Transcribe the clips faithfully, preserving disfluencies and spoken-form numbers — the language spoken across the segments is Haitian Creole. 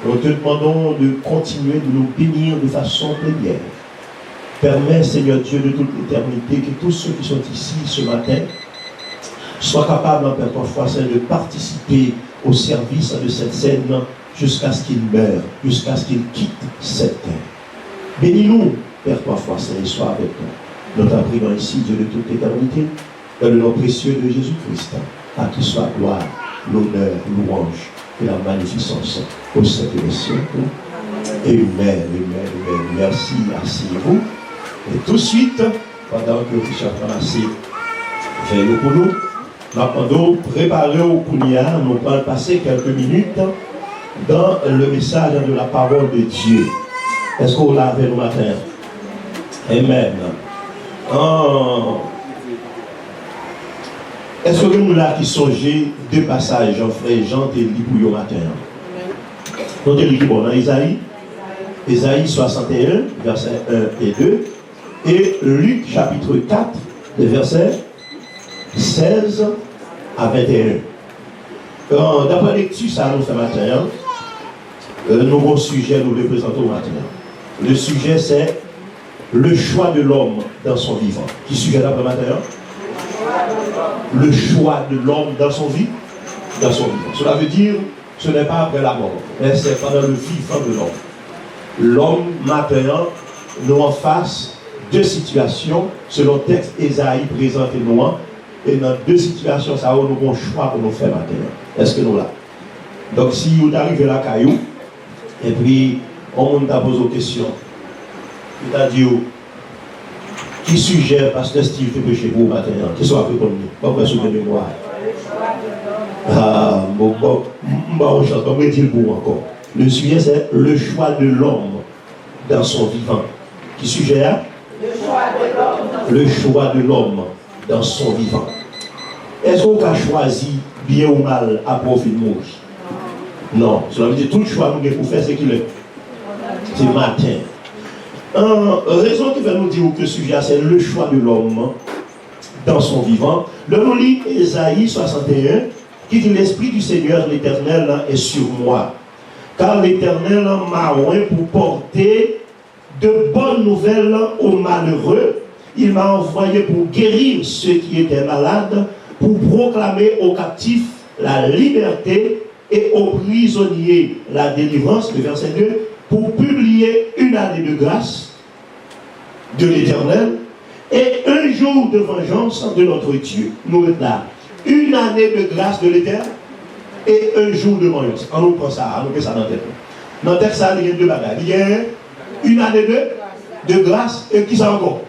Nous te demandons de continuer de nous bénir de façon plénière. Permets, Seigneur Dieu de toute l'éternité, que tous ceux qui sont ici ce matin soient capables, en Père, toi, foi saint, de participer au service de cette scène jusqu'à ce qu'ils meurent, jusqu'à ce qu'ils quittent cette terre. Bénis-nous, Père, toi, foi saint, et sois avec nous. Nous t'en prions ici, Dieu de toute éternité, dans le nom précieux de Jésus-Christ, à qui soit gloire, l'honneur, louange et la magnificence au siècle des siècles. Amen, amen, amen. Merci, asseyez-vous. Et tout de suite, pandan ke Richard pral ranmase vè yo pou nou, m ap mande w prepare w kounye a, nou pral pase kèlke minit dans le message de la parole de Dieu. Èske w la avè nou maten an? Amen. Ah. Èske gen moun la ki sonje de pasaj frè Jan te li pou yo maten an? Nou te li ki bò nan Ezayi? Ezayi swasanteyen, vèsè en e de, e Lik chapit kat, de vèsè sèz a venteyen. Euh, daprè lekti sa nou fè maten an, euh, nou gon sijè nou vle prezante w maten an. Le sujet, c'est le choix de l'homme dans son vivant. Ki sijè daprè maten an? Le choix de l'homme dans son vi-, dans son vivant. Cela veut dire, ce n'est pas après la mort, mais c'est pendant le vivant de l'homme. Lòm, maten an, nou anfas de sitiyasyon, selon tèks Ezayi prezante nou an, e nan de sitiyasyon sa yo, nou gon chwa pou nou fè maten an. Èske nou la? Donk, si ou ta rive lakay ou, epi yon moun ta poze w kesyon, li ta di w, "Ki sijè Pastè Steve te preche pou ou maten an?" Kisa w ap reponn li? Ban m wè si w gen memwa. Ah, bon, bon, m, m ba w chans, ban m redi l pou ou ankò. Le sujet, c'est le choix de l'homme dans son vivant. Ki sijè a? Le choix de l'homme dans son vivant. Èske w ka chwazi byen ou mal apre w fin mouri? Non. Cela veut dire tout chwa nou gen pou fè, se kilè? Se maten. Euh, rezon ki fè nou di w ke sijè a se le choix de l'homme dans son vivant. Lè nou li Ezayi swasanteyen, ki di, "L'Esprit du Seigneur l'Éternel est sur moi, car l'Éternel m'a oint pour porter de bonnes nouvelles aux malheureux. Il m'a envoyé pour guérir ceux qui étaient malades, pour proclamer aux captifs la liberté et aux prisonniers la délivrance." Le verset deux, "Pour publier une année de grâce de l'Éternel et un jour de vengeance de notre Dieu." Nou ret la. Une année de grâce de l'Éternel et un jour de vengeance. Ann nou pran sa, ann nou met sa nan tèt nou. Nan tèks sa, li gen de bagay. Li gen une année de, de grâce et kisa ankò?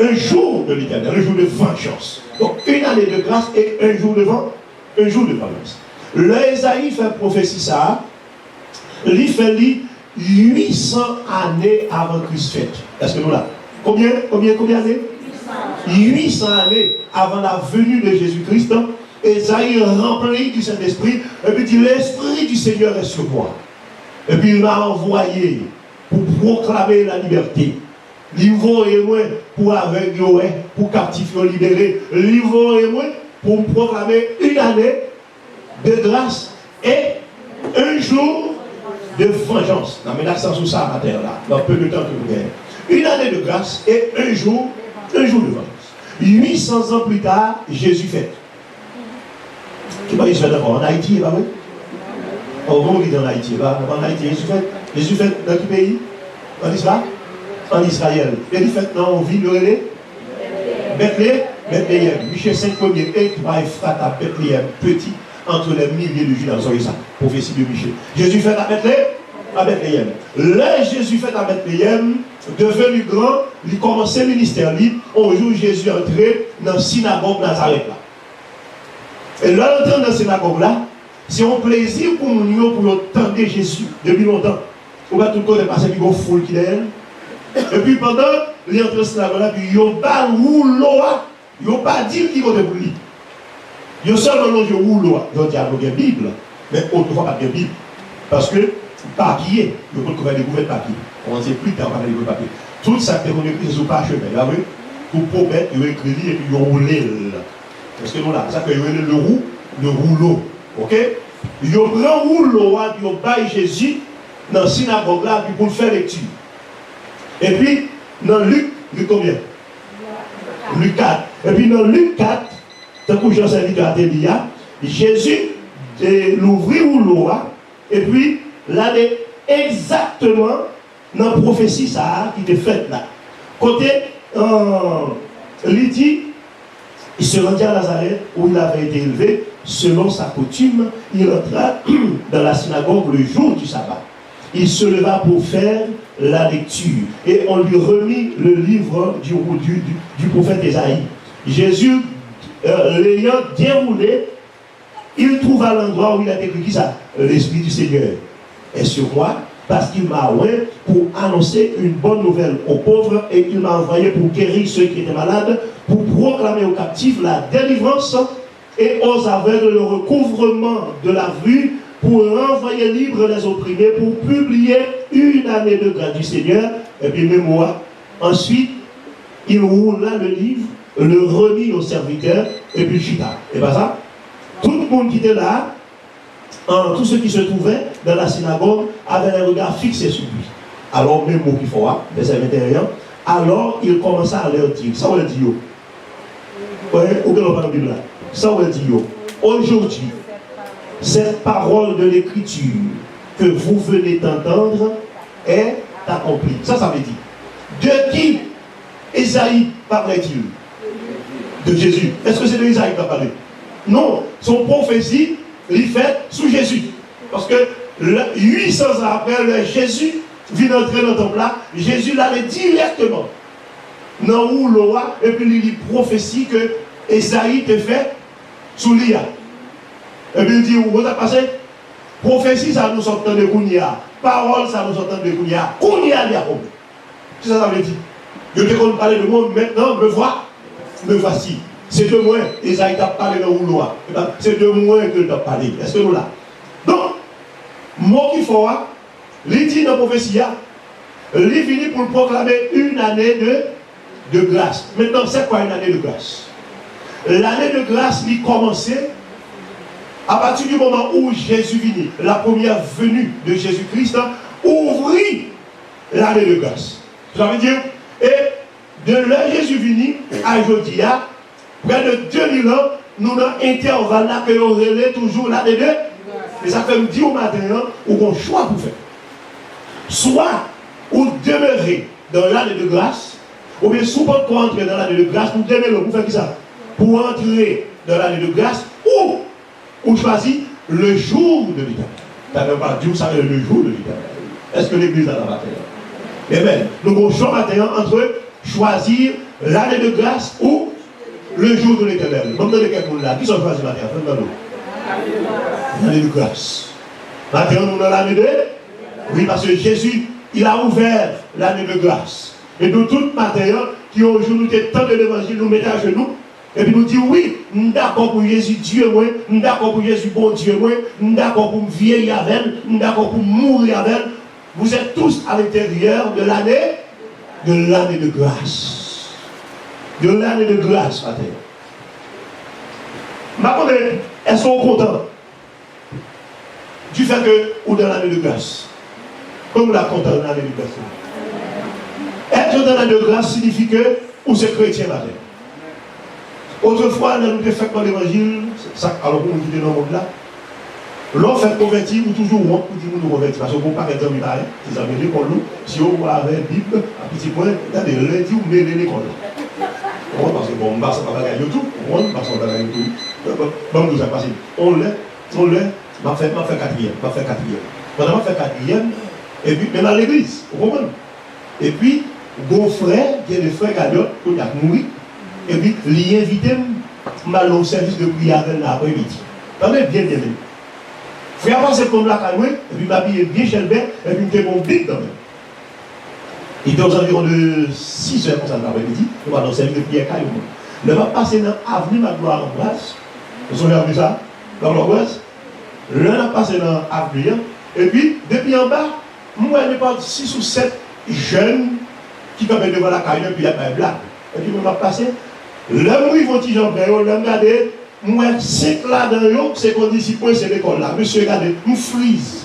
Un jour de l'Éternel, un jour de vengeance. Donc, une année de grâce et un jour de ven-, un jour de vengeance. Lè Ezayi fè pwofesi sa a, li fè li uit san ane avan Kris fèt. Èske nou la? Konbyen, konbyen, konbyen ane? Uit san ane avan la venue de Jésus-Christ, Ezayi ranpli du Saint-Esprit, epi di, "L'Esprit du Seigneur est sur moi." Epi, "Il m'a envoyé pour proclamer la liberté." Li voye mwen pou avèg yo wè, pou kaptif yo libere. Li voye mwen pou m pwoklame une année de grâce et un jour de vengeance. N a met aksan sou sa maten an la, nan peu de temps ke nou genyen. Une année de grâce et un jour, un jour de vengeance. Uit san zan pli ta, Jezi fèt. Ki pa Jezi fèt ankò? Ann Ayiti, e pa vre? Oh, kòman ki di ann Ayiti? E pa, ann Ayiti, Jezi fèt. Jezi fèt nan ki peyi? Ann Izra-, ann Izrayèl. E li fèt nan yon vil yo rele Bètleyèm. Bètleyèm. Miche senk premye, Ethwa, Ephrata, Bethléem, petit entre les milliers de Juda. Zòrye sa. Pwofesi de Miche. Jezi fèt a Bètleyèm, a Bètleyèm. Lè Jezi fèt a Bètleyèm, devenu grand, li kòmanse ministè li. On jou, Jezi antre nan sinagòg Nazarèt la. E lè l antre nan sinagòg la, se yon plezi pou moun yo pou yo tande Jezi depi lontan. Ou wè tout kote l pase, epi gon foul ki dèyè l. Epi pandan li antre nan sinagòg la, epi yo ba l woulo a, yo pa di l ki kote pou l li. Yo sèlman lonje woulo a. Jodi a nou gen Bib, men otrefwa pa t gen Bib. Paske papye, yo potko fè dekouvèt papye. Kòmanse pli ta, yo pa fè dekouvèt papye. Tout sa k te konn ekri, se sou pachemen, pa vre? Pou pwovèb, yo ekri li epi yo woule l. Èske nou la? Sa fè yo rele le rou-, le rouleau. Oke? Yo pran woulo a, yo bay Jezi, nan sinagòg la, epi pou l fè lekti. Epi, nan Lik, Lik konbyen? Lik kat. Epi nan Lik kat, tankou jan sèvitè a te li a, Jezi te louvri woulo a, epi l ale egzakteman nan pwofesi sa a ki te fèt la. Kote, euh, li di, Il se rendit à Nazareth, où il avait été élevé. Selon sa coutume, il entra dans la synagogue le jour du sabbat. Il se leva pour faire la lecture, et on lui remit le livre du, du, du, du prophète Ésaïe. Jésus, euh, l'ayant déroulé, il trouva l'endroit où il est écrit, kisa? L'Esprit du Seigneur est sur moi, parce qu'il m'a oint pour annoncer une bonne nouvelle aux pauvres, et il m'a envoyé pour guérir ceux qui étaient malades, pour proclamer aux captifs la délivrance et aux aveugles le recouvrement de la vue, pour renvoyer libres les opprimés, pour publier une année de grâce du Seigneur. Epi menm mo a, ensuite, il roula le livre, le remit au serviteur, epi l chita. E pa sa? Tout moun ki te la, euh, tous ceux qui se trouvaient dans la synagogue avaient les regards fixés sur lui. Alors, menm mo ki fò a, vèsè venteyen an, alors il commença à leur dire, sa w wè l di yo? Wè, ou gen lè w pa nan Bib la. Sa w wè l di yo? Aujourd'hui, cette parole de l'Écriture que vous venez d'entendre est accomplie. Sa sa vle di? De qui Esaïe parlait-il? De Jésus. Est-ce que c'est de Esaïe qui a parlé? Non, se yon pwofesi li fèt sou Jezi. Paske lè, uit san zan apre, lè Jezi vin antre nan tanp la, Jezi l ale dirèkteman nan woulo a, epi li li pwofesi ke Ezayi te fè sou li a. Epi l di, ou konn sa k pase? Pwofesi sa nou sot tande kounye a, pawòl sa nou sot tande kounye a, kounye a li akonpli. Kisa sa vle di? Yo te konn pale de mwen, maintenant me voi, me voici. Se de mwen Ezayi t ap pale nan woulo a. Ebyen, se de mwen ke l t ap pale. Èske nou la? Donk, mo ki fò a, li di nan pwofesi a, li vini pou l pwoklame une année de, de grâce. Maintenant, c'est quoi une année de grâce? L'année de grâce, li kòmanse à partir du moment où Jésus vini, la première venue de Jésus-Christ, ouvri l'année de grâce. Sa vle di, e de lè Jezi vini a jodi a, près de deux mille ans, nou nan entèval la ke yo rele toujou l'année de. E sa fè m di w maten an, ou gon chwa pou fè. Swa ou demere dans l'année de grâce, oubyen si w potko antre dans l'année de grâce, ou demere pou fè kisa? Pou antre dans l'année de grâce, ou ou chwazi le jour de l'Éternel. Talè w pa di w sa rele le jour de l'Éternel. Èske legliz la la maten an? Amen. Nou gon chwa maten an entre choisir l'année de grâce ou le jour de l'Éternel. Ban m tande kèk moun la. Kisa w chwazi maten an? Fè m tande w. L'année de grâce. Maten an nou nan l'année de. Oui, parce que Jésus, il a ouvert l'année de grâce. E nou tout maten an, ki yon jou nou te tande levanjil, nou mete ajenou, epi nou di, wi, m dakò pou Jezi Dye mwen, m dakò pou Jezi Bondye mwen, m dakò pou m vyeyi avè l, m dakò pou m mouri avè l. Vous êtes tous à l'intérieur de l'année, de l'année de grâce. De l'année de grâce, maten. M pa konnen, èske w kontan? Du fait que ou dans l'année de grâce. Kòman w la kontan nan ane de grâce la? Être dans l'année de grâce signifie que ou se kretyen maten. Otrefwa, lè nou te fèk nan levanjil, sa, alò pou moun ki te nan mond la, lè w fèk konvèti, ou toujou wont pou di moun ou konvèti, paske w gon pakèt zanmi parèy, se zanmi lekòl ou, si yo wè avè Bib, a pitit mwen, gade, lendi ou mele lekòl la. Ou konprann? Paske bon, m pa sanble bagay yo tou, ou konprann? M pa sanble bagay yo tou. Bon, ban m di w sa k pase. On lè, on lè, M ap fè, m ap fè katriyèm, m ap fè katriyèm. Pandan m ap fè katriyèm, epi, men m al legliz, ou konprann? Epi, gon frè, gen de frè Galyòt, kounye a k mouri, epi li envite m, m al nan yon sèvis de priyè avè l nan aprèmidi. Tande byen, byen, byen. Frè a pase pran m lakay mwen, epi m abiye byen chèlbè, epi m te gen yon Bib nan men m. Il était aux environs de six heures konsa nan aprèmidi, nou pral nan sèvis de priyè kay mwen. Lè m ap pase nan avni Magloire Ambroise, ou sonje avni sa? Magloire Ambroise? Lè n ap pase nan avni an, epi depi anba, m wè nenpòt sis ou sèt jèn ki kanpe devan lakay yo, epi y ap bay blag. Epi mwen m ap pase, lè m rive yon ti jan prè yo, lè m gade, m wè senk ladan yo, se kondisip mwen, se lekòl la. Mesye, gade, m friz.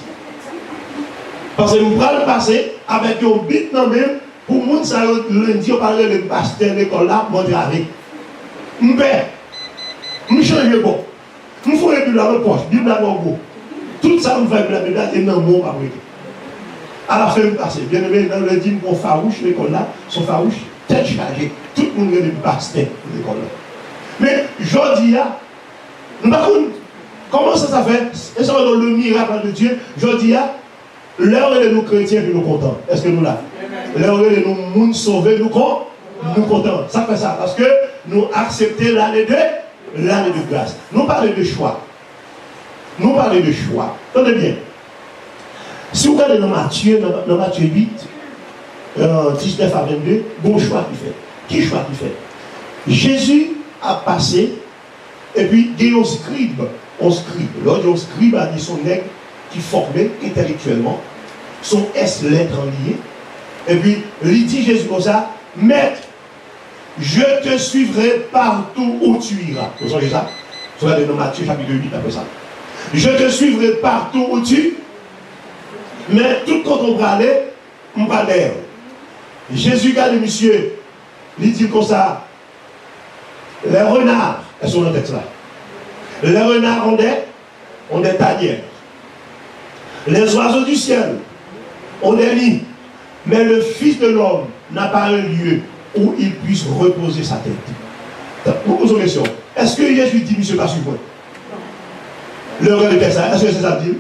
Paske m pral pase avèk yon Bib nan men m, pou moun sa yo, lendi, yo pral rele m pastè lekòl la, m antrave. M pè. M chanje bò. M foure Bib la nan pòch, Bib la twò gwo. Tout sa m fè, Bib la, Bib la, e nan men w m ap rete. Alafen m pase. Byeneme, nan lendi, m pran fawouch lekòl la, se yon fawouch tèt chaje. Tout moun rele m pastè lekòl la. Men, jodi a, nou pa konn kòman sa, sa fè, e sa yo rele le miracle de Dieu, jodi a, lè yo rele nou kretyen, epi nou kontan. Èske nou la? Lè yo rele nou moun sove, nou kon-, nou kontan. Sa k fè sa? Paske nou aksepte lane de, lane de gras. Nou pale de chwa. Nou pale de chwa. Tande byen. Si w gade nan Matye, nan, nan Matye uit, euh, diznèf a vennde, gon chwa ki fèt. Ki chwa ki fèt? Jezi ap pase, epi gen yon skrib, yon skrib. Lè w di yon skrib, a di se yon nèg ki fòme entèlektyèlman, se yon S lèt li ye. Epi li di Jezi konsa, Mèt, je te suivrai partout où tu iras. Ou sonje sa? Si w gade nan Matye chapit uit apre sa. Je te suivrai partout où tu. Men tout kote w prale, m pral dèyè w. Jezi gade misye, li di l konsa, les renards, èske w nan tèks la? Les renards ont des, ont des tanières. Les oiseaux du ciel ont des nids. Mais le Fils de l'homme n'a pas un lieu où il puisse reposer sa tête. Mwen poze yon kesyon. Èske Jezi di misye pa swiv mwen? Lè w gade tèks la, èske se sa l di?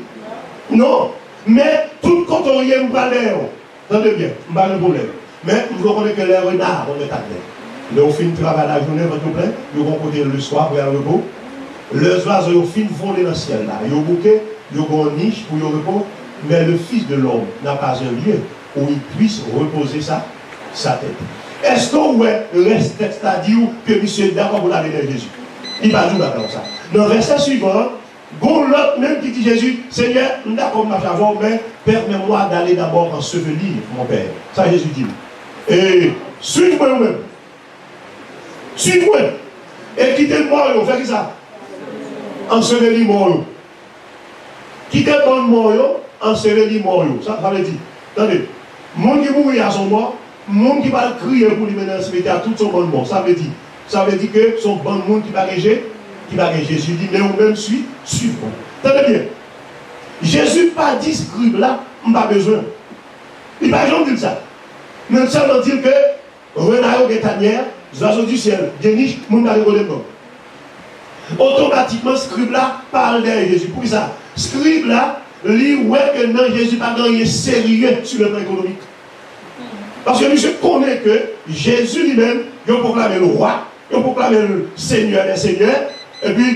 Non. Men tout kote w ye, m pral dèyè w. Tande byen, m pa gen pwoblèm. Men, m vle w konnen ke les renards ont des tanières. Lè yo fin travay lajounen, vant yo plen, yo gen yon kote leswa pou y al repo. Lè zwazo yo fin vole nan syèl la, yo bouke, yo gen yon nich pou yo repo. Mais le Fils de l'homme n'a pas un lieu où il puisse reposer sa, sa tête. Èske w wè rès tèks la di w ke misye dakò pou l ale dèyè Jezi? Li pa di w bagay konsa. Nan vèsè swivan an, gon lòt menm ki di Jezi, Senyè, m dakò m mache avè w, men permets-moi d'aller d'abord ensevelir mon père. Sa Jezi di l. E, suiv mwen ou menm. Suiv mwen. E kite mò yo, fè kisa? Anseveli mò yo. Kite bann mò yo, anseveli mò yo. Sa, sa vle di, tande, moun ki mouri a se yon mò, moun ki pral kriye pou li mennen nan simetyè a, tout se yon bann mò. Sa vle di, sa vle di ke se yon bann moun ki pa gen Je-, ki pa gen Jezi. Li di, men ou menm, swi-, suiv mwen. Tande byen. Jezi pa di skrib la, m pa bezwen w. Li pa janm di l sa. Men l sèlman di l ke rena yo gen tanyè, zwazo di syèl gen nich, moun pa gen kote pran. Otomatikman, skrib la pa al dèyè Jezi. Poukisa? Skrib la, li wè ke nan Jezi pa gen anyen serye sou le plan ekonomik. Paske misye konnen ke Jezi li menm, yo pwoklame l wa, yo pwoklame l Senyè dè senyè, epi,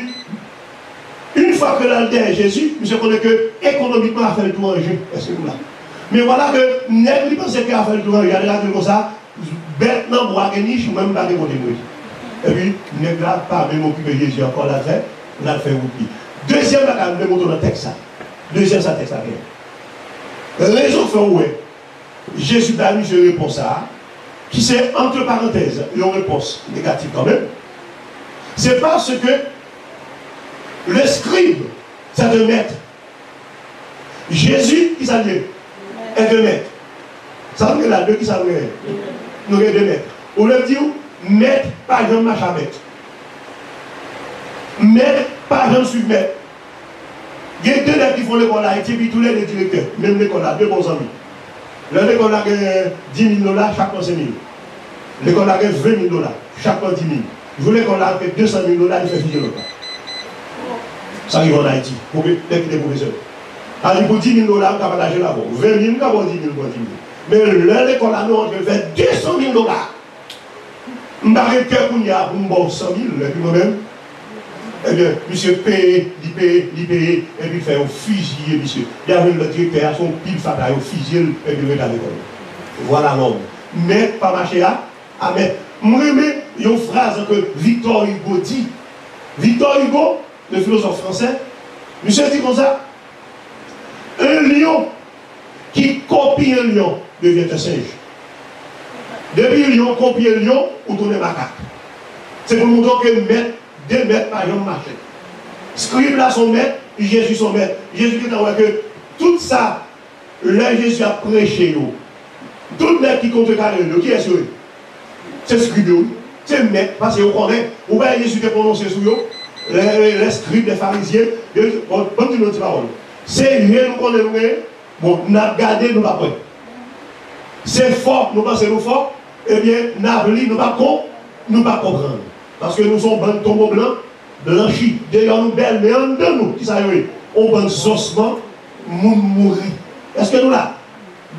yon fwa ke l al dèyè Jezi, misye konnen ke ekonomikman afè l tou ranje. Èske nou la? Men vwala ke nèg li panse ke afè l tou ranje, ale gade l konsa, bèt nan bwa gen nich, mwen m pa gen kote m rete. Epi, nèg la pa menm okipe Jezi ankò, l al fè, l al fè wout li. Dezyèm bagay m vle montre w nan tèks sa. Dezyèm sa tèks la genyen. Rezon fè w wè Jezi bay misye repons sa a, ki se, antre parantèz, yon repons negatif kanmenm. Se paske le scribe, c'est un maître. Jezi, ki sa l ye? Est un maître. Sa nou gen la, de ki sa nou gen? Nou gen de mèt. Ou vle di w, mèt pa janm mache a mèt. Mèt pa janm swiv mèt. Gen de nèg ki fon lekòl Ayiti, epi toulède direktè. Menm lekòl la, de bon zanmi. Lè lekòl la gen di mil dola, chak pran senk mil. Lekòl la gen ven mil dola, chak pran di mil. Jou lekòl la fè de san mil dola, li fè fizye lòt la. Sa rive ann Ayiti. Pwofe-, nèg ki te pwofesè. Sa di pou di mil dola, m ka pataje l avè w. Ven mil, m ka ba w di mil, m pran di mil. Men lè lekòl la nou antre, l fè de san mil dola. M pa gen kè kounye a pou m ba w san mil, epi mwen menm, ebyen, misye peye, li peye, li peye, epi fè yo fiziye misye. Li al jwenn lòt direktè a, se yon pil fatra, yo fiziye l, epi l ret al lekòl. Vwala lòm. Mèt pa mache a, a mèt. M renmen yon fraz ke Victor Hugo di. Victor Hugo, le philosophe français, misye di konsa, un lion qui copie un lion devient un singe. Depi lyon kopye lyon, ou tounen makak. Se pou l montre w ke mèt, de mèt pa janm mache. Skrib la se yon mèt, Jezi se yon mèt. Jezi gentan wè ke tout sa Lè Jezi ap preche yo, tout nèg ki kontrekare l yo, kiyès yo ye? Se skrib yo, wi. Se mèt, paske yo konnen. Ou pa wè Jezi te pwononse sou yo? Lè, lè, lè skrib, lè farizyen, yo, bon, ban m di nou yon ti pawòl. Se je nou konnen nou genyen. Bon, n ap gade, nou p ap wè. Se fò, nou panse nou fò, ebyen, n ap li, nou p ap kon, nou p ap konprann. Paske nou se yon bann tonbo blan, blanchi. Deyò nou bèl, men anndan nou, kisa yo ye? Yon bann zòsman, moun mouri. Èske nou la?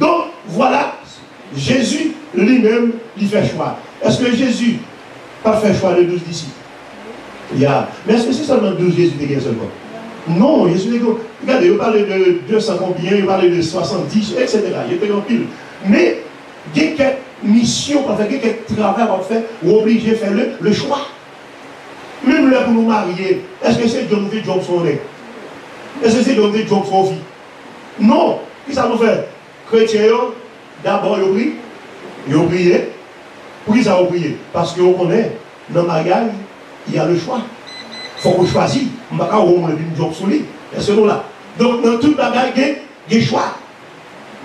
Donk, vwala, Jezi, li menm, li fè chwa. Èske Jezi pa t fè chwa de douz disip? Ya. Men èske se sèlman douz Jezi te gen sèlman? Non, Jezi te gen, gade, yo pale de de san konbyen, yo pale de swasanndis, etsetera. Yo te gen anpil. Men, gen kèk misyon pou fè, gen kèk travay pou fè, ou oblije fè le, le chwa. Menm lè pou nou marye, èske se John te Job sou yon nèg? Èske se John te Job sou yon fi? Non. Kisa nou fè? Kretyen yo, dabò yo pri, yo priye. Poukisa yo priye? Paske yo konnen, nan maryaj, y a le chwa. Fòk ou chwazi. M pa ka wè yon moun epi m Job sou li. Èske nou la? Donk, nan tout bagay, gen, gen chwa.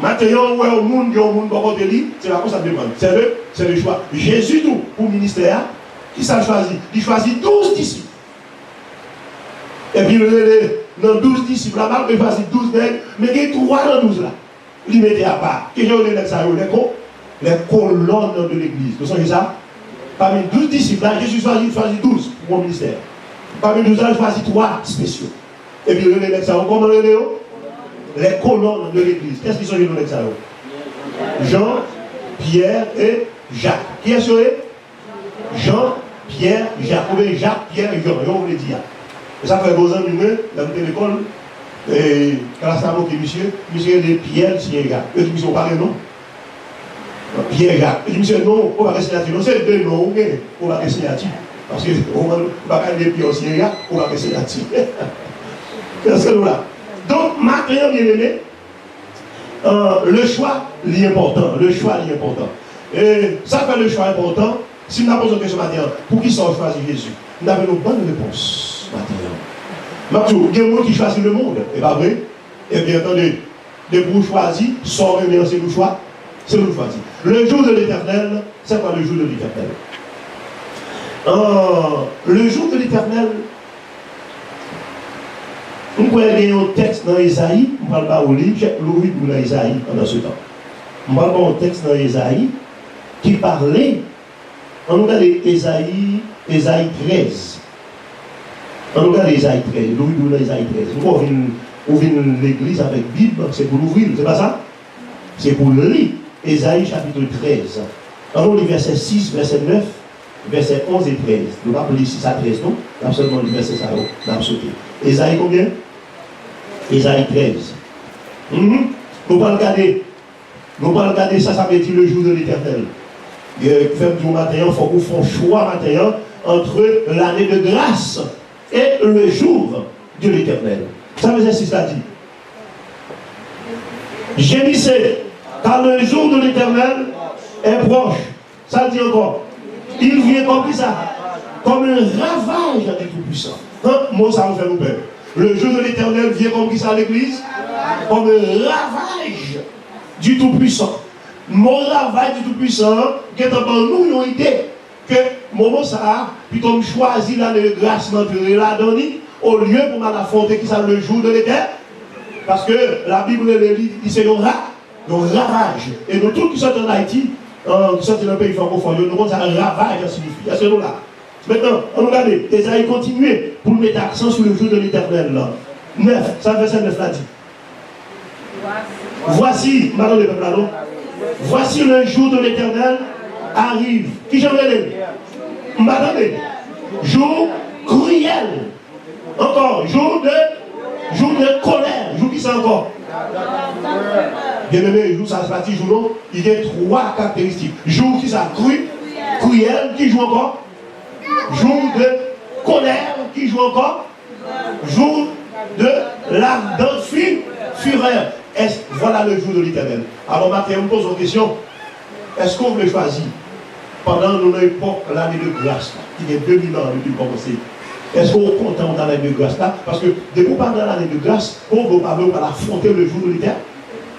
Maten an, ou wè yon moun, gen yon moun bò kote li, se pa konsa l te pran. Se le, se le chwa. Jezi tou, pou ministè a, kisa l chwazi? Li chwazi douz disip. Epi l rele nan douz disip la, malgre l chwazi douz nèg, men gen twa nan douz la, li mete apa. Kijan yo rele nèg sa yo? Les co-, les colonnes de l'église. Nou sonje sa? Pami douz disip la, Jezi chwazi, chwazi douz pou yon ministè. Pami douz la, l chwazi twa espesyal. Epi l rele nèg sa yo, kòman l rele yo? Les colonnes de l'église. Kiyès ki sonje non nèg sa yo? Jan, Pyè e Jak. Kiyès yo ye? Jan, Pyè, Jak. Oubyen Jak, Pyè, Jan. Yo vle di a. E sa fè gwo zanmi mwen, lè m te lekòl, e, klas la moke misye, misye rele Pyè, l siyen Jak. Yo di misye, ou pa gen non? Pyè Jak. Li di misye, non, ou pa gen siyati non, se de non ou gen, ou pa gen siyati. Paske ou pa ka rele Pyè, ou siyen Jak, ou pa gen siyati. Èske nou la? Donk, maten an, byeneme, euh, le chwa, li enpòtan. Le chwa, li enpòtan. E sa fè le chwa enpòtan, si m ta poze w kesyon maten an, poukisa w chwazi Jezi? M ta ba nou bòn repons maten an. M ap di w, gen moun ki chwazi lemonn, e pa vre? Ebyen, tande, depi w chwazi, sa w renmen an, se li w chwa-, se li w chwazi. Le jour de l'Éternel, c'est quoi le jour de l'Éternel? Euh, le jour de l'Éternel, m kwè gen yon tèks nan Ezayi, m pral ba w li, chèk louvri pou nan Ezayi pandan se tan. M pral ba w yon tèks nan Ezayi ki pale Ann nou gade Ezayi, Ezayi trèz. Ann nou gade Ezayi trèz. Louvri Bib ou nan Ezayi trèz. Ou vin, ou vin legliz avèk Bib, se pou louvri l, se pa sa? Se pou li. Ezayi chapit trèz. Ann nou li vèsè sis, vèsè nèf, vèsè onz e trèz. Nou p ap li sis a trèz non. N ap sèlman li vèsè sa yo. N ap sote. Ezayi konbyen? Ezayi trèz. Mhm. Nou pral gade Nou pral gade sa sa vle di le jour de l'Éternel. Ki fè m di w maten an, fòk ou fè yon chwa maten an entre l'année de grâce et le jour de l'Éternel. Sa vèsè sis la di? Gémissez, car le jour de l'Éternel est proche. Sa l di ankò? Il vient comme kisa? Comme un ravage du Tout-Puissant. Hein? Mo sa yo fè nou pè. Le jour de l'Éternel vient comme kisa, legliz? Comme un ravage du Tout-Puissant. Mo ravage du Tout-Puissant an gentan ban nou yon ide ke moman sa a, pito m chwazi l'année de grâce m antre ladan li, olye pou m al afwonte kisa, le jour de l'Éternel. Paske Labib rele li, li se yon ra-, yon ravaj. E nou tout ki sòti ann Ayiti, euh, ki sòti nan peyi frankofòn yo, nou konn sa ravaj an siyifi. Èske nou la? Mentnan, ann nou gade, Ezayi kontinye pou l mete aksan sou le jour de l'Éternel la. Nèf, sa vèsè nèf la di? Voici, m pa tande pèp la non. Voici le jour de l'Éternel arrive. Kijan l rele l? M pa tande. Jour cruel. Ankò, jour de, jour de colère. Jou kisa ankò? Byeneme, jou sa, se pa ti jou non. Li gen twa karakteristik. Jou kisa? Cru-, cruel. Ki jou ankò? Jour de colère. Ki jou ankò? Jour de l'ardente fu-, fureur. Est-ce, voilà le jour de l'Éternel. Alò, maten an, m poze w kesyon. Èske w vle chwazi, pandan nou nan epòk lane de gras la, ki gen de mil an depi l kòmanse, èske w kontan w nan lane de gras la? Paske depi w pa nan lane de gras, ke w vle w pa vle, w pral afwonte le jour de l'Éternel.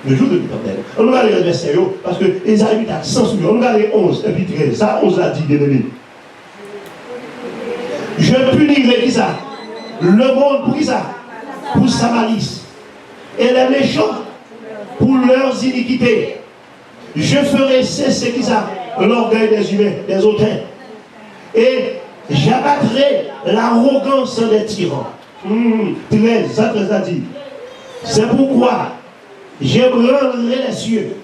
Le jour de l'Éternel. Ann nou gade lòt vèsè yo, paske Ezayi met aksan sou yo. Ann nou gade onz epi trèz. Sa onz la di, byeneme. Je punirai kisa? Le monde pou kisa? Pour sa malice. Et les méchants pour leurs iniquités. Je ferai cesser kisa? L'orgueil des humains, des hautains. Et j'abattrai l'arrogance des tyrans. Hmm, trèz, sa trèz la di. C'est pourquoi j'ébranlerai les cieux,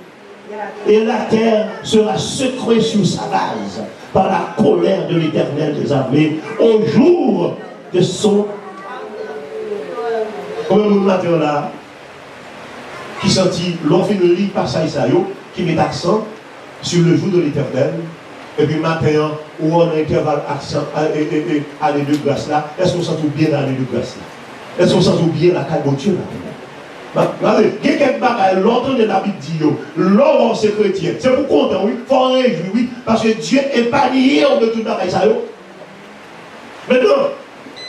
et la terre sera secouée sur sa base par la colère de l'Éternel des armées au jour de son. Konbyen moun maten an la ki santi, lè w fin li pasaj sa yo, ki met aksan sur le jour de l'Éternel, epi maten an, ou wè w nan entèval aksan, e, e, e, ane de gras la, èske w santi w byen nan ane de gras la? Èske w santi w byen lakay Bondye la? Gade, gen kèk bagay, lè w tande Labib di yo, lè w wè w se kretyen, se pou w kontan, wi, fò w rejwi, wi, paske Dye epanye w de tout bagay sa yo. Mentnan,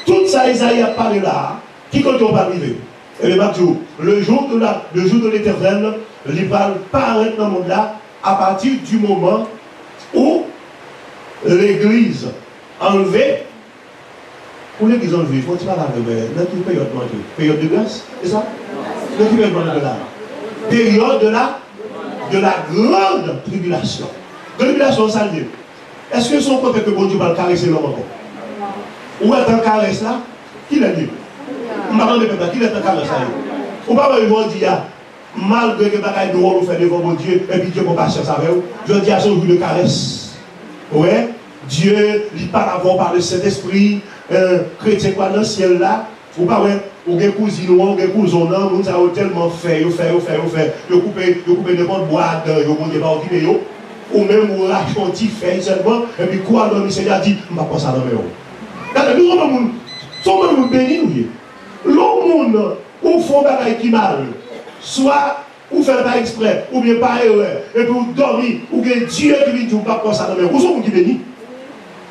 tout sa Ezayi ap pale la a, ki kote w pral rive? Ebyen, m ap di w, le jour de la, le jour de l'Éternel, li pral parèt nan mond la, à partir du moment où legliz anlve, pou legliz anlve, fò ti pale avè mwen, nan ki peryòd nou antre? Peryòd de gras, se sa? Nan ki peryòd nou antre la? Peryòd de la, de la grande tribulation. Tribulation, sa l ye? Èske se yon kote ke Bondye pral karese lòm ankò? Ou wè tan karès la? Kilè l ye? M pa mande pèp la, kilè tan karès la ye? Ou pa wè jodi a, malgre gen bagay dwòl ou fè devan Bondye, epi Dye pran pasyans avè w, jodi a se yon jou de karès. Ou wè? Dye, li pale avè w pa le Sentespri, kretyen k pral nan syèl la, ou pa wè, ou gen kouzin ou an, ou gen kouzen w nan, moun sa yo tèlman fè, yo fè, yo fè, yo fè, yo koupe, yo koupe nenpòt bwa adan yo, Bondye pa okipe yo. Ou menm, ou rache yon ti fèy sèlman, epi kou a dòmi, Senyè a di, "M p ap pran sa nan men w." Gade, nou se yon bann moun, se yon bann moun beni nou ye. Lè yon moun ou fè yon bagay ki mal, swa ou fè l pa eksprè, oubyen pa erè, epi ou dòmi, ou gen Dye ki vin di w, "M p ap pran sa nan men w." Ou se yon moun ki beni.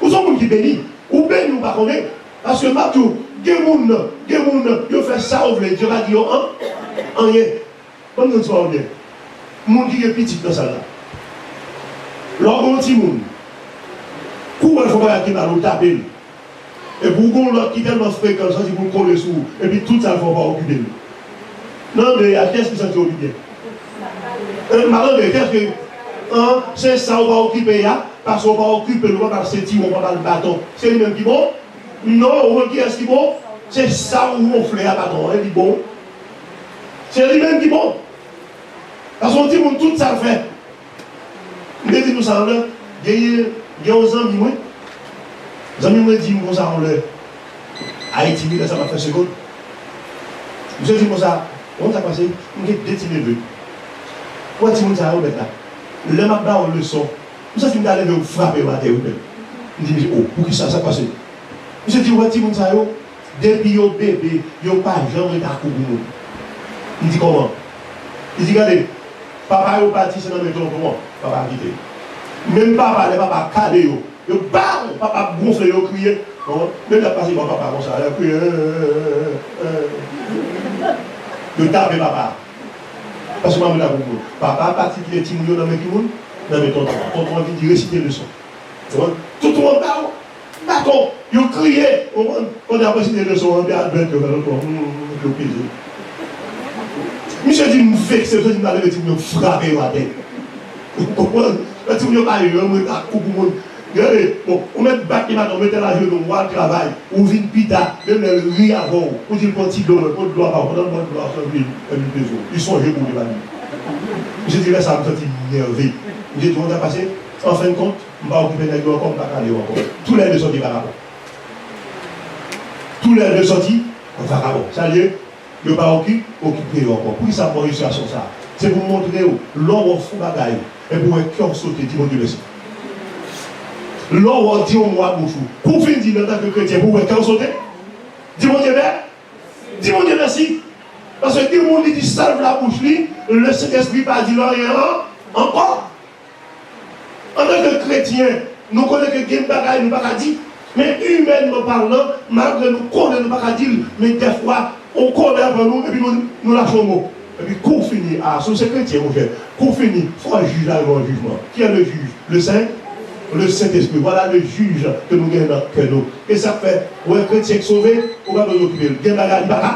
Ou se yon moun ki beni. Ou beni, ou pa konnen. Paske m ap di w, gen moun, gen moun, yo fè sa yo vle, Dye pa di yo an, anyen. Ban m di w sa w byen. Moun ki gen pitit nan sal la. Lè w gen yon timoun, kou w wè l fè yon bagay ki mal, ou tape l. Epi w gen yon lòt ki tèlman frekan, l santi pou l kole sou ou, epi tout sa l fè w pa okipe l. Nan de a, kiyès ki santi yo pi byen? Hein, m a mande, kiyès ki, hein, se sa w pa okipe a, paske w pa okipe l, ou pa ba l sentiwon, ou pa ba l baton. Se li menm ki bon? Non, ou konn kiyès ki bon? Se sa w wonfle a, baton an, li bon. Se li menm ki bon. Paske yon timoun, tout sa l fè, m te di nou sa yon lè, genyen, gen yon zanmi mwen. Zanmi mwen di m konsa yon lè, Ayiti, wi, lè sa m ap fè segonn. Misye di m konsa, ou konn sa k pase? M gen de ti neve. Ou wè timoun sa yo, bèt la. Lè m ap ba yo leson, m santi m ta leve, m frape yo atè, wi, menm. M di, "Misye, oh, poukisa? Sa k pase?" Misye di, "Ou wè timoun sa yo, depi yo bebe, yo pa janm ret akou pou moun." M di, "Kòman?" Li di, "Gade, papa yo pati, se nan men tonton an papa kite yo. Menm papa, lè papa kale yo, yo bal, papa ap gonfle, yo kriye. Bon, menm lè ap pase bò papa konsa, yo kriye, eh, eh, eh, eh. Yo tape papa. Paske pa moun la pou moun. Papa pati kite timoun yo nan men ki moun? Nan men tonton an. Tonton an vin di resite leson. Tonton an ba yo baton, yo kriye. Ou konprann? Kounye a, apre resite leson an, de advèt yo fè tonton an, hmm, yo peze." Misye di m vekse, misye di m ta leve timoun yo frape yo atè. Ou konprann? Lè timoun yo pa janm ret akou pou moun. Gade, bon, ou mèt bat li maten, ou mete l ajenou, ou al travay, ou vin pita, menm lè l ri avè w, ou di l pran ti dlo, pran dlo a ba w, pandan l pran dlo a, fè l vin, fè l vin peze w. Li sonje pou ou te ba li. Misye di lè sa a, m santi m nève. Misye di, ou konn sa k pase? An fen de kont, m pa okipe nèg yo ankò, m pa kale yo ankò. Tou lè de sòti vakabon. Tou lè de sòti vakabon. Sa l ye? Yo pa oki-, okipe yo ankò. Poukisa m pran ilistirasyon sa a? Se pou m montre w, lè w wè w fè yon bagay, epi w wè kè w sote, di Bondye mèsi. Lè w wè w di yon mo ak bouch ou, kou w fin di l antanke kretyen, epi w wè kè w sote, di Bondye mè-, di Bondye mèsi. Paske gen moun li di sa l vle ak bouch li, Lesentespri pa di l anyen an, ankò. Antanke kretyen, nou konnen ke gen bagay nou pa ka di. Men, imènman palan, malgre nou konnen nou pa ka di l, men dèfwa, on kòlè pran nou, epi nou, nou lache yon mo. Epi kou fini, a, si w se kretyen, monchè, kou fini, fò jij la rive yon jijman. Qui est le juge? Le Saint? Le Saint-Esprit. Voilà le juge ke nou gen nan kè nou. E sa k fè, ou wè kretyen k sove, ou pa bezwen okipe l. Gen bagay li pa ka,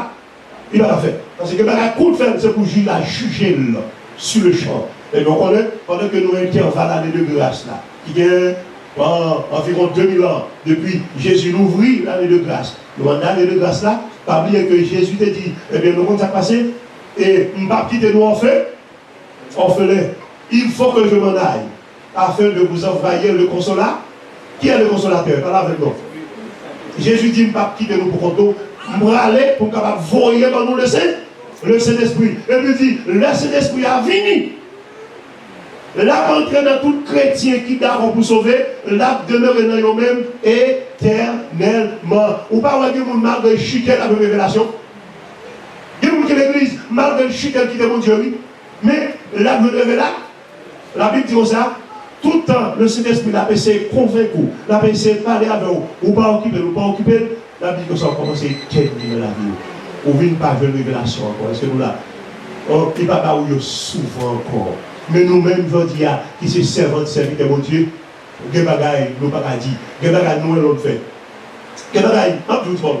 li pa ka fè. Paske gen bagay kou l fè l, se pou jij la jije l sur le champ. Ebyen, ou konnen, pandan ke nou entèval ane de gras la, ki gen, an, anviwon de mil an depi Jezi louvri lane de gras, nou anndan ane de gras la, pa bliye ke Jezi te di, ebyen, nou konn sa k pase, e m p ap kite nou òfe, orphelin. Il faut que je m'en aille, afin de vous envoyer le Consola-. Qui est le Consolateur? Pale avèk mwen. Jezi di, m p ap kite nou pou kont nou. M prale pou m kapab voye ban nou le Sen, le Sentespri. Epi di, lè Sentespri a vini, l ap antre nan tout kretyen ki dakò pou sove, l ap demere nan yo menm etènèlman. Ou pa wè gen moun malgre l chite, l ap jwenn revelasyon? Gen moun ki legliz, malgre l chite, l kite Bondye, wi. Men, l ap jwenn revela-. Labib di konsa, tout tan, le Sentespri l ap eseye konvenk ou, l ap eseye pale avè w, ou pa okipe l, ou pa okipe l, Labib di konsa, ou kòmanse etènye nan lavi w. Ou vin pa jwenn revelasyon ankò. Èske nou la? Oh, li pa ba ou yo souvan ankò. Men nou menm, jodi a, ki se sèvant, sèvitè Bondye, gen bagay nou pa ka di. Gen bagay nou wè lòt fè. Gen bagay, m ap di w,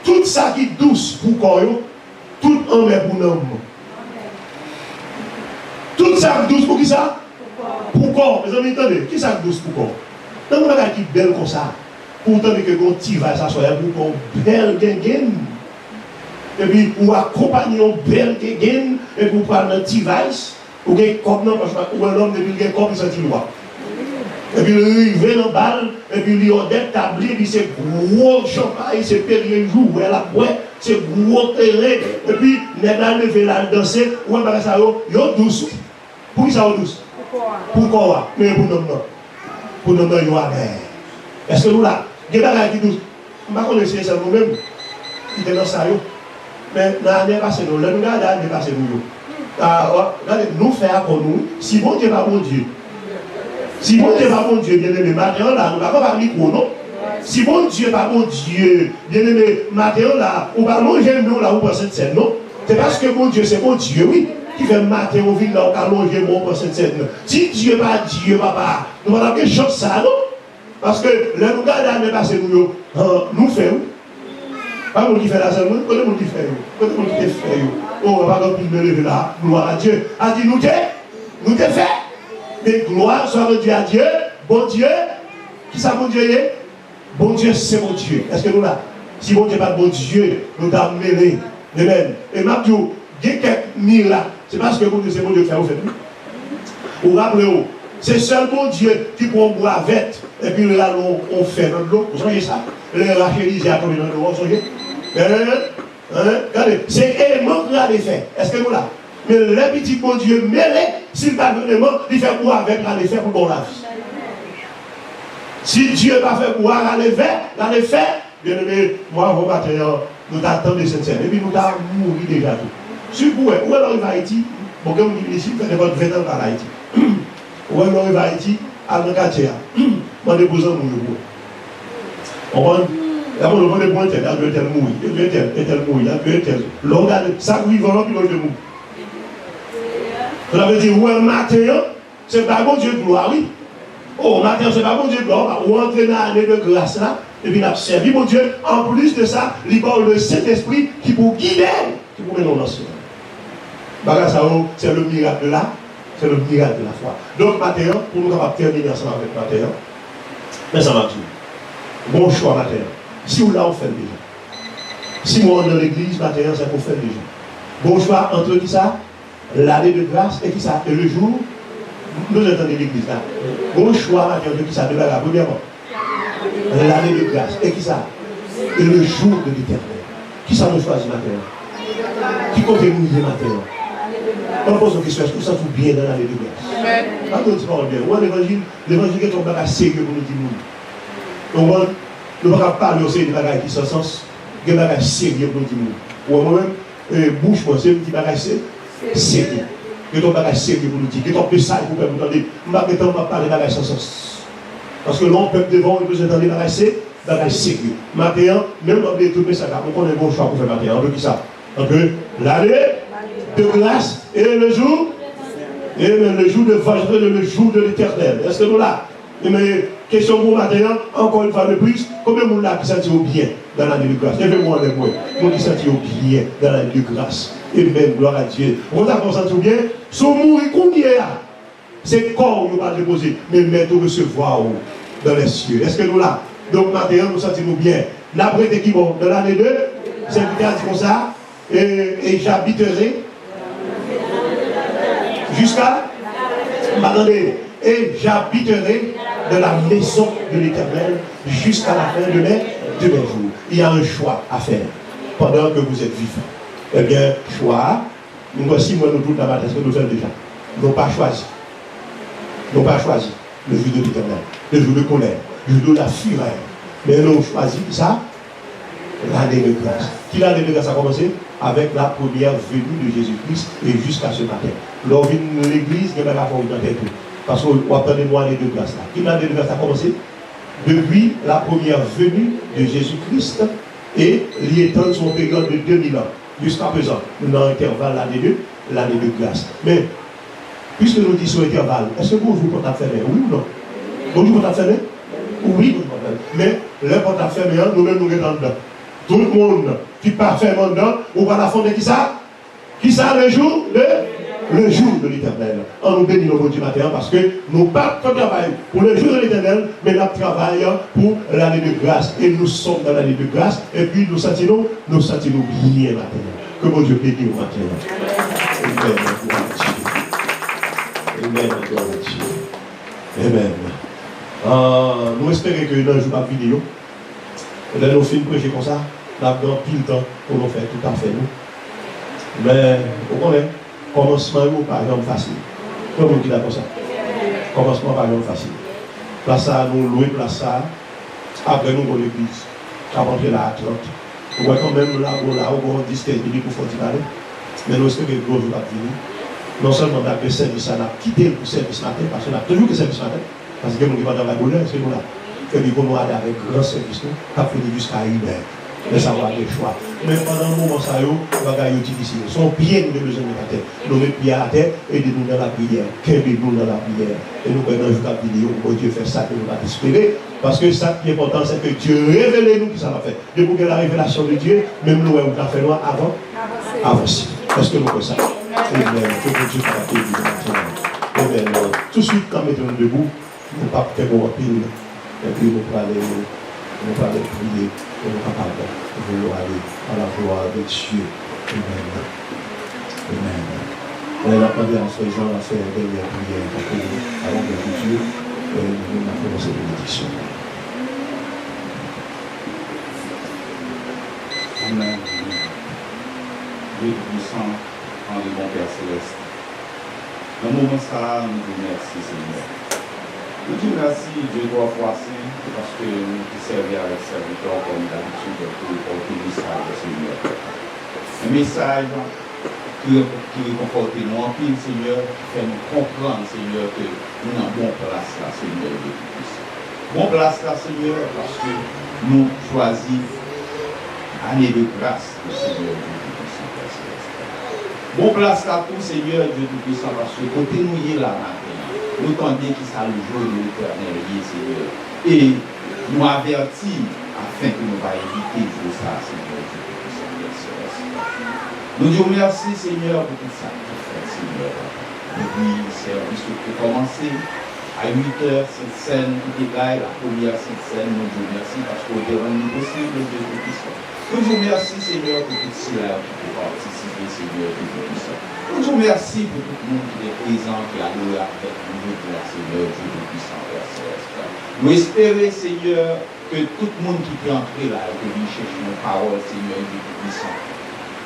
tout sa ki dous pou kò yo, tout anmè pou nanm. Tout sa k dous pou kisa? Pou kò. Mezanmi, tande, kisa k dous pou kò? Nan yon bagay ki bèl konsa, pou w tande ke gen yon ti vals aswè a, epi w pran yon bèl gengenn, epi ou akonpanye yon bèl gengenn, epi w pral nan ti vals, ou gen kòb nan pòch la, ou wè lòm depi l gen kòb, li santi lwa. Epi l rive nan bal, epi li òdè tab li, epi se gwo chanpay, se Perrier Jouet l ap bwè, se gwo kleren, epi nèg la leve l al danse, ou wè bagay sa yo, yo dous wi. Poukisa yo dous? Pou kò a. Pou kò a, men pou nanm nan. Pou nanm nan yo amè. Èske nou la? Gen bagay ki dous. M pa konnen si se sèl mwen menm ki te nan sa yo. Men nan ane pase nou, lè nou gade ane pase nou yo, a, w ap gade, nou fè akò nou wi. Si Bondye pa Bondye, si Bondye pa Bondye, byeneme, maten an la, nou pa kanpe ak mikwo, non. Si Bondye pa Bondye, byeneme, maten an la, ou pa lonje men w la, ou pran Sentsèn, non. Se paske Bondye se Bondye, wi, ki fè maten ou vin la, ou ka lonje men w pran Sentsèn. Si Dye pa Dye, papa, nou pa t ap gen chans sa a, non. Paske lè nou gade ane pase nou yo, han, nou fè, wi. Pa moun ki fè la sèlman, kote moun ki fè yo? Kote moun ki te fè yo? O, pa gen anpil men leve la, glwa a Dye. A di nou te, nou te fè. Men glwa swa randi a Dye, Bondye, kisa Bondye ye? Bondye se Bondye. Èske nou la? Si Bondye pa t Bondye, nou ta mele. Amen. E m ap di w, gen kèk mirak, se paske Bondye se Bondye ki fè yo fèt wi. Ou raple w, se sèl Bondye ki pran yon bwa vèt, epi l rale yon, yon fè nan dlo. Ou sonje sa? Lè Rachelize a tonbe nan dlo a, ou sonje? Hein? Hein? Gade, se eman k rale fè. Èske nou la? Men lè pitit Bondye mele, si l pa jwenn eman, li fè bwa vèt rale fè pou l ba w lavi. Si Dye pa fè bwa rale vè, rale fè, byeneme, mwa avan maten an, nou ta tande Sentsèn. Epi nou ta mouri deja tou. Si w wè, ou wè lè w rive Ayiti, bon, gen moun ki vin isit, fè nenpòt ven tan l pa al Ayiti. Ou wè lè w rive Ayiti, al nan katye a. Mande pou zanmi w yo pou ou. Konprann? Lè moun yo mande pou entèl, y ap di entèl mouri, y ap di entèl, entèl mouri, y ap di entèl. Lè w gade, sa k vivan an, pi lòt yo mouri. Sa vle di, ou wè maten an, se bay Bondye glwa, wi. O, maten an, se bay Bondye glwa, ou antre nan ane de gras la, epi n ap sèvi Bondye. Anplis de sa, li ba w le Sentespri ki pou gide w, ki pou mennen w nan syèl. Bagay sa yo, c'est le miracle de la, c'est le miracle de la foi. Donk, maten an, pou nou kapab tèmine ansanm avèk maten an, men sa m ap di w. Gon chwa maten an. Si w la, ou fè l deja. Si w anndan legliz maten an, se ke w fè l deja. Gon chwa ant kisa? L'année de grâce et kisa? Et le jour? M bezwen tande legliz la. Gon chwa maten an ant kisa? De bagay. Premyèman, l'année de grâce. Et kisa? Et le jour de l'Éternel. Kisa nou chwazi maten an? Ki kote nou ye maten an? Ann poze yon kesyon, èske w santi w byen nan l'année de grâce? Ann nou di pawòl byen. Ou wè levanjil, levanjil gen twòp bagay serye pou nou di moun. Ou konprann? Nou pa ka pale yon seri de bagay ki san sans. Gen bagay serye pou nou di moun. Ou wè mwen menm, e, bouch mwen, se m di bagay se, serye. Gen twòp bagay serye pou nou di. Gen twòp mesaj pou pèp ou tande. M pa gen tan, m ap pale bagay san sans. Paske lè yon pèp devan w, li bezwen tande bagay se, bagay serye. Maten an, menm lè w ap li tout mesaj la, ou konnen gen yon chwa pou fè maten an. Antre kisa? Antre l'année De grâce et le jour, et le, le jour de vengeance, le, le jour de l'Éternel. Èske nou la? Ebyen, kesyon pou maten an, encore une fois de plus, konbyen moun la ki santi yo byen dans l'année de grâce? Leve men w anlè mwen. Moun ki santi yo byen dans l'année de grâce. Amen, gloire à Dieu. Ou konn sa fè w santi w byen? Si w mouri kounye a, se kò w yo pral depoze, men mèt ou resevwa w dans les cieux. Èske nou la? Donk, maten an, nou santi nou byen. N ap rete ki bò? Dans l'année de, sèvitè a di konsa, et, et j'habiterai jusqu'à, m pa tande, et j'habiterai dans la maison de l'Éternel jusqu'à la fin de mes, de mes jours. Il y a un choix à faire pendant que vous êtes vivant. Ebyen, chwa a, m kwè si mwen nou tout la maten, èske nou fè l deja? Nou pa chwazi. Nou pa chwazi le jour de l'Éternel, le jour de colère, le jour de la fureur. Men nou chwazi ki sa? L'année de grâce. Ki l'année de grâce a kòmanse? Avec la première venue de Jésus-Christ et jusqu'à ce matin. Lè w vin legliz, gen bagay fò w nan tèt ou. Paske w ap tande mo année de grâce la. Ki l'année de grâce a kòmanse? Depuis la première venue de Jésus-Christ, e li etann sou yon peryòd de de mil an. Jiskaprezan, nou nan entèval l'année de, l'année de grâce. Men, piske nou di se yon entèval, èske gon jou pòt ap fèmen? Wi ou non? Gon jou pòt ap fèmen? Wi, gon jou pòt ap fèmen. Men, lè pòt ap fèmen an, nou menm nou gentan anndan. Tout moun ki pa fèmen anndan, ou pral afwonte kisa? Kisa? Le jour de, le jour de l'Éternel. An nou beni non Bondye maten an, paske nou p ap travay pour le jour de l'Éternel, men n ap travay pour l'année de grâce. Et nous sommes dans l'année de grâce, epi nou santi nou, nou santi nou byen maten an. Ke Bondye beni w maten an. Amen. Gloire à Dieu. Amen. Gloire à Dieu. Amen. Ah, nou espere ke nan jou k ap vini yo, lè nou fin preche konsa, n ap gen anpil tan pou nou fè tout afè nou. Men, ou konnen, kòmansman yo pa janm fasil. Konbyen moun ki dakò sa? Kòmansman pa janm fasil. Plas sa a, nou lwe plas sa a, apre nou gon legliz k ap antre la a trant. Ou wè kanmenm la, bon, la, ou gon dis, kenz minit pou fè yon ti pale. Men nou espere ke gwo jou ap vini. Non sèlman n ap gen sèvis sa, n ap kite l pou sèvis maten, paske n ap toujou gen sèvis maten. Paske gen moun ki pa travay bonè, se nou la. Epi pou nou ale avèk gran sèvis nou, k ap fini jiska inè. Men sa w a gen chwa. Men pandan moman sa yo, bagay yo difisil. Se yon pye nou te bezwen met atè. Nou met pye a atè, ede nou nan lapriyè. Kenbe nou nan lapriyè. E nou kwè nan jou k ap vini yo, Bondye fè sa ke nou pa t espere. Paske sa ki enpòtan, se ke Dye revele nou kisa n ap fè. Depi w gen la revelasyon de Dye, menm lè w wè wout la fè nwa, avan, avanse. Èske nou kwè sa? Amen. Ke Bondye kapab beni nou maten an. Amen. Touswit, n ap mete nou debou. Nou p ap fè bon anpil. Epi nou prale, nou prale priye pou nou kapab voye w ale à la gloire de Dieu. Amen. Amen. Lè n ap mande a frè Jean a fè dènyè priyè, tankou a la gloire de Dieu, e nou menm n ap pwononse benediksyon. Amen. Dye Toupisan, ann li bon Pè Selès. Nan moman sa a, nou di w mèsi, Senyè. Nou di w mèsi, Dye twa fwa sen, paske nou te sèvi avèk sèvitè w kòm dabitid pou pote mesaj la, Senyè. Yon mesaj ki, ki rekonfòte nou anpil, Senyè, ki fè nou konprann, Senyè, ke nou nan bon plas la, Senyè Dye Toupisan. Bon plas la, Senyè, paske nou chwazi ane de gras. Senyè Dye Toupisan, Pè Selès. Bon plas la tou, Senyè Dye Toupisan, paske kote nou ye la maten an, nou tande ki sa le jour de l'Éternel ye, Senyè. E nou avèti afenke nou va evite jou sa, Senyè Dye Toupisan, Pè Selès. Nou di w mèsi, Senyè, pou tout sa k te fèt, Senyè, papa. Depi sèvis ou te kòmanse, a uit è, Sent Sèn ki te bay, la premyè Sent Sèn, nou di w mèsi paske w te rann li posib, Dye Toupisan. Nou di w mèsi, Senyè, pou tout sila yo ki te patisipe, Senyè Dye Toupisan. Nou di w mèsi pou tout moun ki te prezan, ki adore avèk nou jodi a, Senyè Dye Toupisan, Pè Selès. Nou espere, Senyè, ke tout moun ki te antre la, yo te vin chèche yon pawòl, Senyè Dye Toupisan.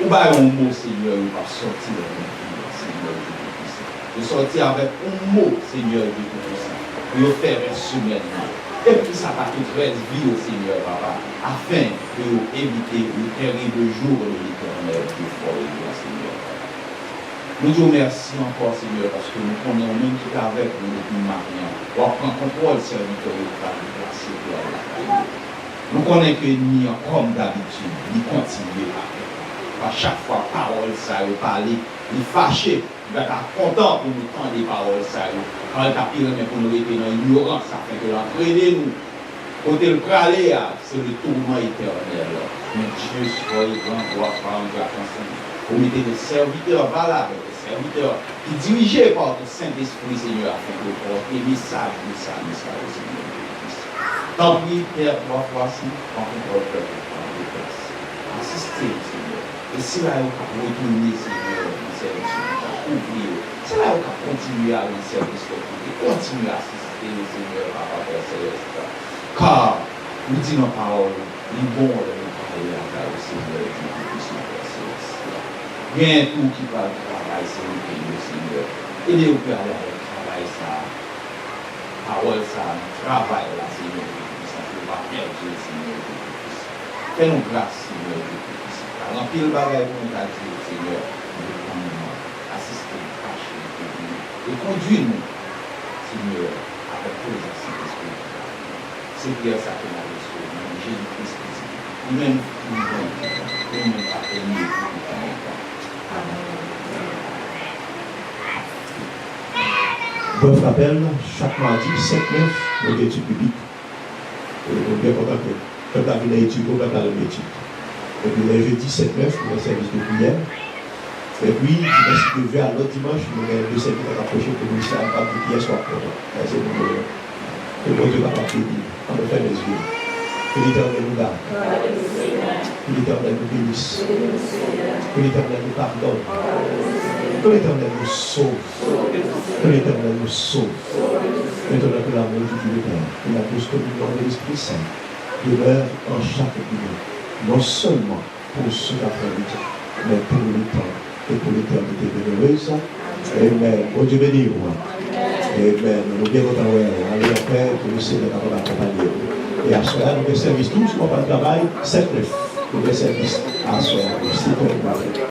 Ou ba yo yon mo, Senyè, yo p ap sòti lè yo vini, Senyè Dye Toupisan. Yo sòti avèk yon mo, Senyè Dye Toupisan, pou yo fè rès semèn nan. E pou sa pa te trèz vi yo, Senyè, papa, afenke yo evite le terrible jour de l'Éternel, Dye fò e gran, Senyè, papa. Nou di w mèsi ankò, Senyè, paske nou konnen ou menm ki t avèk nou depi maten an. W ap pran kontwòl sèvitè yo k pral deplase pou al lakay yo. Nou konnen ke ènmi an, kòm dabitid, li kontinye atake. A chak fwa pawòl sa yo pale, li fache. Li pa ta kontan pou nou tande pawòl sa yo. Pawòl ta pi renmen pou nou rete nan inyorans, afenke l antrene nou. Kote l prale a, se le tourment éternel. Men Dieu soit loué, gloire, gloire, gloire, gloire. Ou mete de sèvitè valab, de sèvitè ki dirije pa Sentespri, Senyè, afenke w pòte mesaj de sali sa yo, Senyè Jezi Kris. Tanpri, Pè, twa fwa san, pran kontwòl pèp ou an, Pè. Asiste nou, Senyè. E sila yo k ap retounen, Senyè, nan sèvis ou, kouvri yo. Sila yo k ap kontinye al nan sèvis ou, kontinye asiste yo, Senyè, Papa, Pè Selès la. Ka ou di nan pawòl ou, li bon lè nou prale avè w, Senyè, Jezi Kris, Pè Selès la. Gen tou ki pral travay, se ou ki yo, Senyè. Ede yo prale avèk travay sa a. Pawòl sa a, nan travay la, Senyè Jezi Kris, pou yo pa pèdi l, Senyè Jezi Kris. Fè nou gras, Senyè Jezi Kris. Ka gen anpil bagay pou nou ta di w, Senyè, men pou moman, asiste nou, kache nou, kouvri nou, e kondui nou, Senyè, avèk prezans Sentespri w ki parèt nou. Se priyè sa ke n ap resevwa nan non Jezi Kris, Pitit ou, li menm ki vivan, li menm k ap renye pou tout tan e tan. Amèn. Brèf rapèl, chak madi, sèt nèf, nou gen etid biblik. E nou byen kontan ke pèp la vin nan etid yo, pèp la renmen etid. Epi lè jedi, sèt nèf, nou gen sèvis de priyè. Epi, dimanch, si Dye vle, a lòt dimanch, nou gen de sèvitè k ap preche pou nou isi a, nou p ap di kiyès w ap kontan. Sa se pou nou. Ke Bondye kapab beni. Ann nou fèmen zye. Ke Letènèl nou gade. Ke Letènèl nou benisse. Que l'Éternel nous pardonne. Que l'Éternel nous sauve. Que l'Éternel nous sauve. Maintenant que l'amour du Dieu le Père, que la douce communion de l'Esprit Saint demeure en chacun de nous, non seulement pour ceux qui après le temps, mais pour le temps et pour l'éternité bienheureuse. Amen. Bondye beni w. Amen. Nou byen kontan wè w. Ale anpè, ke le Senyè kapab akonpanye w. E aswè a, nou gen sèvis tou, si w ap al travay, sèt nèf. Nou gen sèvis aswè a, sèt è.